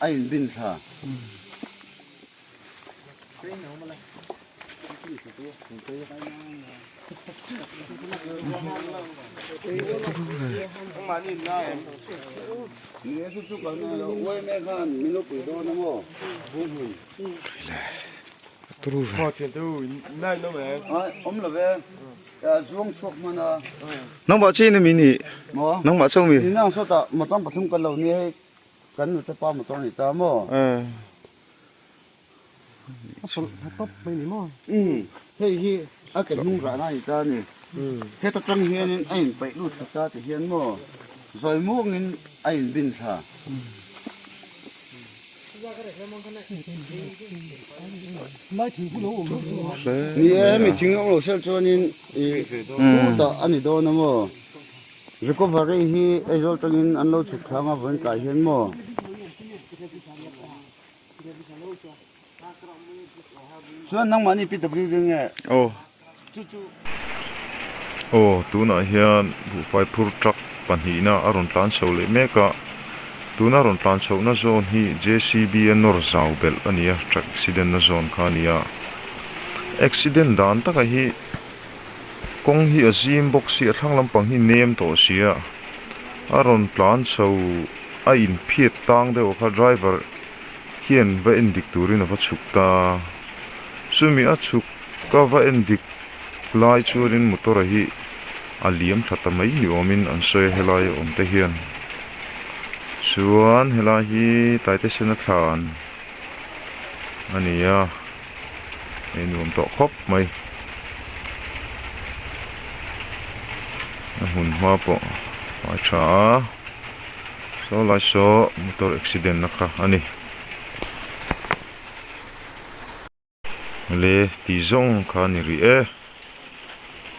a in bin thla. Nangmah chi na mi nih nangmah cho mi Hei hi a ke hnung rahna a ni ta a ni. Heta tang hianin a inpeih lut thla ta ti hian maw zawi muangin a inbin thla. Ni e, hemi thing awm lo sel chuanin i pu tah a ni dawn a maw. Recovery hi Aizawl tangin an lo chhuk thlang a vawiin tlai hian maw. Chuan nangmahni PWD nge? Aw. Chu chu. Aw, tunah hian buhfai phur truck pahnihna a rawn tlan chho leh mek a, tuna rawn tlan chhohna zawn hi JCB a nawr zau belh a ni a, truck accident na zawn kha a ni a. Accident dan taka hi kawng hi a zim bawk si a, thlang lampang hi nem tawh si a, a rawn tlan chho a inphiat tang deuh kha driver hian va en dik turin a va chhuk ta. Chumi a chhuk ka va en dik lai chuanin motor a hi a liam tha ta mai ni awmin an sawi a helai a awm te hian. Chuan helai hi Taitesena thlan a ni a, hei nuam tawh khawp mai. A hmun hma pawh a tha a. Saw lai saw motor accident na kha a ni. Le tih zawng kha a ni rih e.